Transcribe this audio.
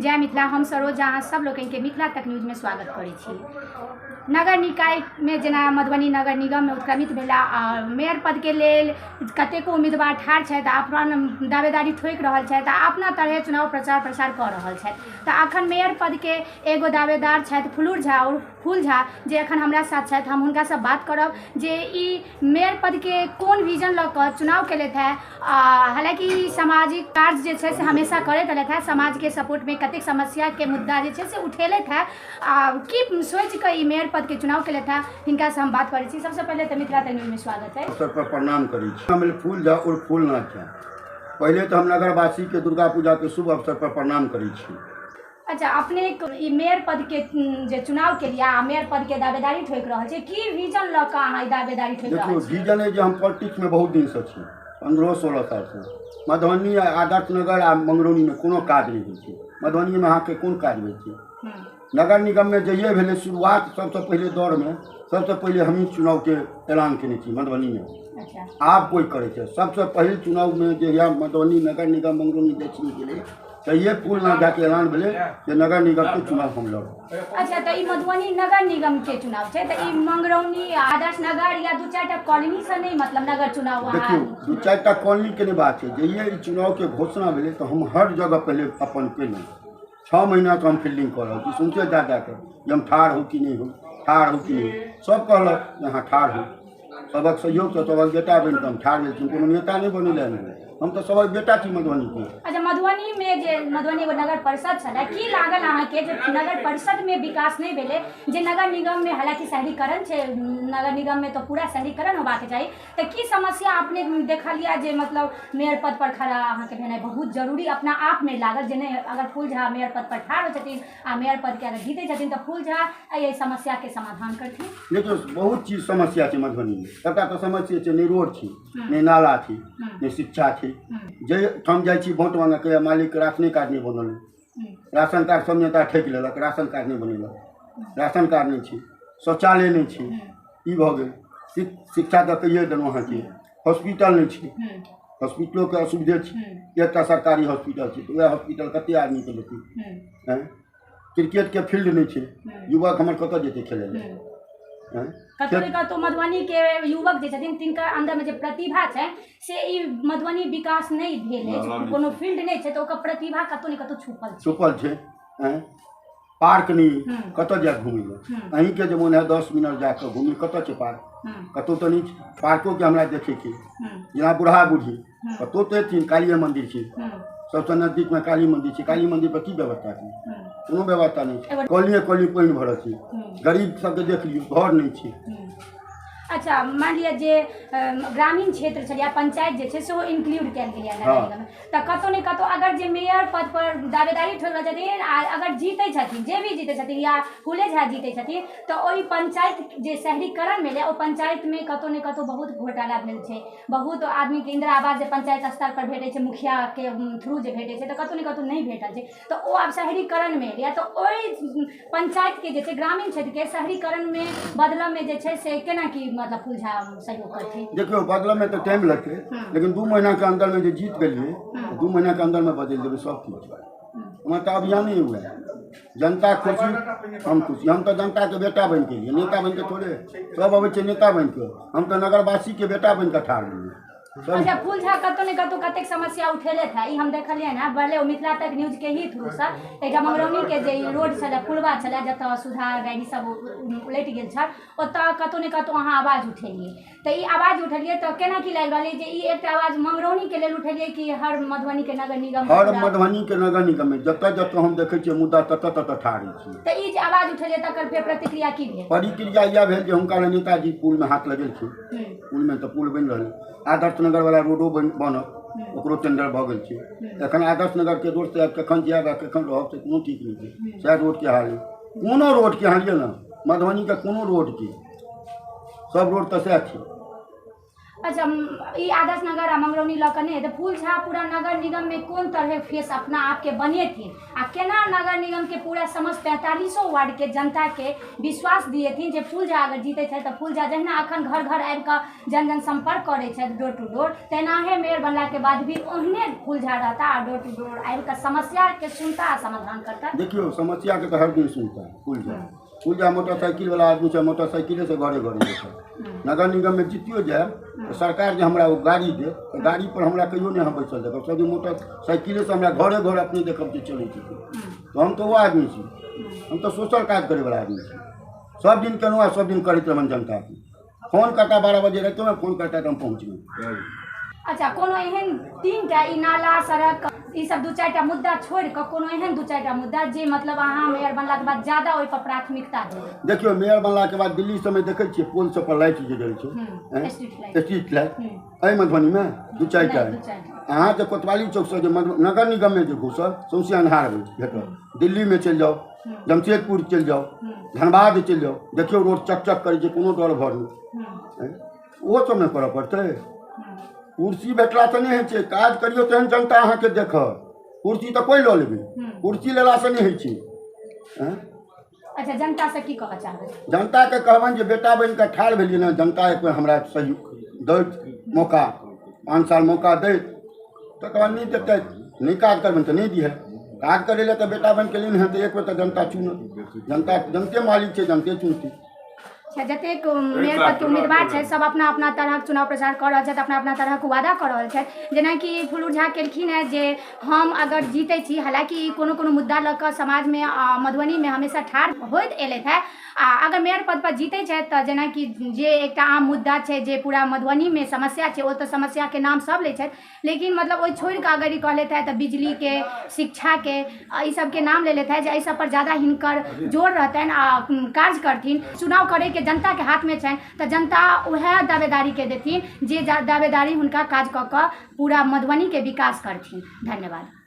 जय मिथिला। हम सरोज अहाँ सब लोकनिके मिथिला तक न्यूजमे स्वागत करै छी। नगर निकायमे जेना मधुबनी नगर निगममे उत्क्रमित भेला आ मेयर पदके लेल कतेको उम्मीदवार ठाढ़ छथि आ अपन दावेदारी ठोकि रहल छथि आ अपना तरहे चुनाव प्रचार प्रसार कऽ रहल छथि। तऽ अखन मेयर पदके एगो दावेदार छथि फुलूर झा आओर फूल झा, जे अखन हमरा साथ छथि। हम हुनकासँ बात करब जे ई मेयर पदके कोन विजन लऽ कऽ चुनाव केलथि हेँ। आ हालाँकि सामाजिक कार्य जे छै से हमेशा करैत रहलथि हेँ, समाजके सपोर्टमे कतेक समस्याके मुद्दा जे छै से उठेलथि हेँ आ की सोचि कऽ ई मेयर पदके चुनाव केलथि हेँ, हिनकासँ हम बात करै छी। सबसँ पहिले तऽ मिथिला तक न्यूजमे स्वागत है। अवसर पर प्रणाम करै छी। हम फूल झा उर्फ फूलनाथ झा। पहिले तऽ हम नगरवासीके दुर्गा पूजाके शुभ अवसर पर प्रणाम करै छी। अच्छा, अपने ई मेयर पदके जे चुनाव के लिए आ मेयर पद के दावेदारी ठोकि रहल छै, की विजन लऽ कऽ अहाँ ई दावेदारी ठोकि देखियौ रहल छी? विजन अइ जे हम पॉलिटिक्समे बहुत दिनसँ छी, 15-16 सालसँ। मधुबनी आ आदर्श नगर आ मंगरौनीमे कोनो काज नहि होइ छै। मधुबनीमे अहाँके कोन काज होइ छै? नगर निगममे जहिए भेलै शुरुआत, सबसँ पहिले दौड़मे सबसँ पहिले हमही चुनावके ऐलान केने छी मधुबनीमे। आब कोइ करै छै? सबसँ पहिल चुनावमे जहिया मधुबनी नगर निगम मंगरौनी दक्षिण गेलै, तहिए फूल नाथ झाके ऐलान भेलै जे नगर निगमके चुनाव हम लड़ब। अच्छा, तऽ ई मधुबनी नगर निगमके चुनाव छै, तऽ ई मंगरौनी आदर्श नगर या दू चारिटा कॉलोनीसँ नहि, मतलब नगर चुनाव? देखियौ, दू चारिटा कॉलोनीके नहि बात छै। जहिए ई चुनावके घोषणा भेलै तऽ हम हर जगह पहिले अपन केलहुँ। 6 महीनासँ हम फील्डिंग कऽ रहल छी, सौंसे जा जा कऽ जे हम ठाढ़ होउ कि नहि होउ, ठाढ़ होउ कि नहि होउ। सभ कहलक जे अहाँ ठाढ़ होउ। सभक सहयोगसँ सभक बेटा बनि कऽ हम ठाढ़ भेल छी। कोनो नेता नहि बनेलनि हँ, हम तऽ सभक बेटा छी मधुबनीके। अच्छा, मधुबनीमे जे मधुबनी एगो नगर परिषद छलै, की लागल अहाँके जे नगर परिषदमे विकास नहि भेलै, जे नगर निगममे हालाँकि शहरीकरण छै, नगर निगममे तऽ पूरा शहरीकरण होबाक चाही, तऽ की समस्या अपने देखलियै जे मतलब मेयर पद पर खड़ा अहाँके भेनाइ बहुत जरूरी अपना आपमे लागल जे नहि, अगर फूल झा मेयर पद पर ठाढ़ होइ छथिन आ मेयर पदके अगर जीतै छथिन तऽ फूल झा एहि समस्याके समाधान करथिन? देखियौ, बहुत चीज समस्या छै मधुबनीमे, सबटा तऽ समस्ये छै। नहि रोड छै, नहि नाला छै, नहि शिक्षा छै। जाहि ठाम जाइ छी वोट मांगऽ के, मालिकके राशने कार्ड नहि बनल। राशन कार्ड सब नेता ठकि लेलक, राशन कार्ड नहि बनेलक, राशन कार्ड नहि छै, शौचालय नहि छै। ई भऽ गेल। शिक्षा तऽ कहिए देलहुँ अहाँके। हॉस्पिटल नहि छै, हॉस्पिटलोके असुविधे छै। एकटा सरकारी हॉस्पिटल छै तऽ वएह हॉस्पिटल कतेक आदमीके लेतै? आँय, क्रिकेटके फील्ड नहि छै, युवक हमर कतऽ जेतै खेलै लए? आँय, कतहु ने कतहु मधुबनीके युवक जे छथिन तिनकर अन्दरमे जे प्रतिभा छनि से ई मधुबनी विकास नहि भेल अछि, कोनो फील्ड नहि छै, तऽ ओकर प्रतिभा कतहु ने कतहु छुपल छै। छुपल छै। आँय, पार्क नहि, कतऽ जायब घुमै लए? अहीँके जे मोन है 10 मिनट जाकऽ घूमी, कतऽ छै पार्क? कतहु तऽ नहि छै। पार्कोके हमरा देखैके, जेना बूढ़ा बूढ़ी कतहु तऽ एथिन, कालिए मन्दिर छै, सबसँ नजदीकमे काली मन्दिर छै। काली मन्दिर पर की व्यवस्था छै? कोनो व्यवस्था नहि छै। कॉलोनिए कॉलोनी पानि भरल छै। गरीब सबके देख लियौ, घर नहि छै। अच्छा, मानि लिअ जे ग्रामीण क्षेत्र छलै, पंचायत जे छै सेहो इंक्लूड कयल गेलै नगर निगममे, तऽ कतहु ने कतहु अगर जे मेयर पद पर दावेदारी ठोकि रहल छथिन आ अगर जीतै छथिन, जे भी जीतै छथिन या फूले झा जीतै छथिन, तऽ ओहि पंचायत जे शहरीकरण भेलै ओहि पंचायतमे कतहु ने कतहु बहुत घोटाला भेल छै। बहुत आदमीके इन्दिरा आवास जे पंचायत स्तर पर भेटै छै, मुखियाके थ्रू जे भेटै छै, तऽ कतहु ने कतहु नहि भेटल छै। तऽ ओ आब शहरीकरणमे एलैए, तऽ ओहि पंचायतके जे छै ग्रामीण क्षेत्रके शहरीकरणमे बदलऽमे जे छै से केना की मतलब फूल झा सहयोग करथिन? देखियौ, बदलऽमे तऽ टाइम लगतै, लेकिन 2 महीनाके अन्दरमे जे जीत गेलियै, 2 महीनाके अन्दरमे बदलि देबै सब किछु। हमर तऽ अभियाने हुए, जनता खुशी हम खुशी। हम तऽ जनताके बेटा बनि के एलियै, नेता बनि के थोड़े। सब अबै छै नेता बनि के, हम तऽ नगरवासीके बेटा बनि कऽ ठाढ़ भेलियै। अच्छा, फूल झा कतहु ने कतहु कतेक समस्या उठेलथि हेँ, ई हम देखलियै हँ। भले ओ मिथिला तक न्यूजके ही थ्रूसँ एकटा मंगरौनीके जे ई रोड छलै, पुलवा छलै, जतऽ सुधा गाड़ी सब उलटि गेल छल, ओतऽ कतहु ने कतहु अहाँ आवाज उठेलियै। तऽ ई आवाज उठेलियै तऽ केना की लागि रहल अइ जे ई एकटा आवाज मंगरौनीके लेल उठेलियै कि हर मधुबनीके नगर निगम? हर मधुबनीके नगर निगममे जतऽ जतऽ हम देखै छियै मुद्दा, ततऽ ततऽ ठाढ़ छियै। तऽ ई जे आवाज उठेलियै तकर फेर प्रतिक्रिया की भेल? प्रतिक्रिया इएह भेल जे हुनका लग नेताजी पुलमे हाथ लगेलखिन। पुलमे तऽ पुल बनि रहल, आदर्श नगरवला रोडो बनत, ओकरो टेंडर भऽ गेल छै। एखन आदर्श नगरके रोड से कखन जायब आ कखन रहब से कोनो ठीक नहि छै। सएह रोडके हाल अइ। कोनो रोडके अहाँ लिअ ने, मधुबनीके कोनो रोडके, सब रोड तऽ सएह छै। अच्छा, ई आदर्श नगर आ मंगरौनी लऽ कऽ नहि हेतै, फूल झा पूरा नगर निगम में कोन तरह फेस अपना आपके बनेथिन आ केना नगर निगम के पूरा समस्त 45 वार्ड के जनता के विश्वास दिएथिन जे फूल झा अगर जीते छथि तऽ फूल झा जहिना अखन घर घर आबि कऽ जन जन संपर्क करै छथि डोर टू डोर, तेनाहे मेयर बनला के बाद भी ओहने फूल झा रहता आ डोर टू डोर आबि कऽ समस्या के सुनता आ समाधान करता। देखियौ, समस्या के तऽ हर दिन सुनता फूल झा। फूल झा मोटरसाइकिल वाला आदमी छै, मोटरसाइकिले से घरे घरे जेतै। नगर निगम में जीतियो जायब तऽ सरकार जे हमरा ओ गाड़ी देत तऽ गाड़ी पर हमरा कहियो नहि अहाँ बैसल देखब, सब दिन मोटरसाइकिले से हमरा घरे घर अपने देखब जे चलै छै। तऽ हम तऽ ओ आदमी छी, हम तऽ सोशल काज करैवला आदमी छी, सब दिन केलहुँ आ सब दिन करैत रहबनि जनताके। फोन करता 12 बजे रातिमे फोन करता तऽ हम पहुँचबै। अच्छा, कोनो एहन 3टा ई नाला सड़क ई सब 2-4टा मुद्दा छोड़ि कऽ कोनो एहन 2-4टा मुद्दा जे मतलब अहाँ मेयर बनलाके बाद ज्यादा ओहि पर प्राथमिकता देबै? देखियौ, मेयर बनलाके बाद दिल्ली सबमे देखै छियै पोल सब पर लाइट जे जरै छै, स्ट्रीट लाइट, एहि मधुबनीमे 2-4टा। अहाँ जे कोतवाली चौकसँ जे नगर निगममे जे घुसब सौंसे अन्हार भेटत। दिल्लीमे चलि जाउ, जमशेदपुर चलि जाउ, धनबाद चलि जाउ, देखियौ रोड चकचक करै छै, कोनो डर भर नहि। ओहो सब नहि करऽ पड़तै। कुर्सी भेटलासँ नहि होइ छै, काज करियौ तेहन जनता अहाँके देखत। कुर्सी तऽ कोइ लऽ लेबै, कुर्सी लेलासँ नहि होइ छै। अच्छा, जनतासँ की कहऽ चाहबै? जनताके कहबनि जे बेटा बनि कऽ ठाढ़ भेलियै ने, जनता एक बेर हमरा सहयोग दैत, मौका 5 साल मौका दैत, तकर बाद नहि देतै, नहि काज करबनि तऽ नहि दिहे। काज करै लए तऽ बेटा बनि कऽ एलियै हँ तऽ एक बेर तऽ जनता चुनत। जनता जनते मालिक छै, जनते चुनतै। जतेक मेयर पदके उम्मीदवार छथि सब अपना अपना तरहक चुनाव प्रचार कऽ रहल छथि, अपना अपना तरहक वादा कऽ रहल छथि। जेनाकि फुलू झा केलखिन हेँ जे हम अगर जीतै छी, हालाँकि कोनो कोनो मुद्दा लऽ कऽ समाजमे मधुबनीमे हमेशा ठाढ़ होइत एलथि हेँ, आ अगर मेयर पद पर जीतै छथि तऽ जेनाकि जे एकटा आम मुद्दा छै जे पूरा मधुबनीमे समस्या छै, ओ तऽ समस्याके नाम सब लै छथि, लेकिन मतलब ओहि छोड़ि कऽ अगर ई कहलथि हेँ तऽ बिजलीके, शिक्षाके, ई सबके नाम ले लेते हैं जे एहि सब पर ज़्यादा हिनकर जोर रहतनि आ कार्य करथिन। चुनाव करैके जनताके हाथमे छनि तऽ जनता उएह दावेदारीके देथिन जे दावेदारी हुनका काज कऽ कऽ पूरा मधुबनीके विकास करथिन। धन्यवाद।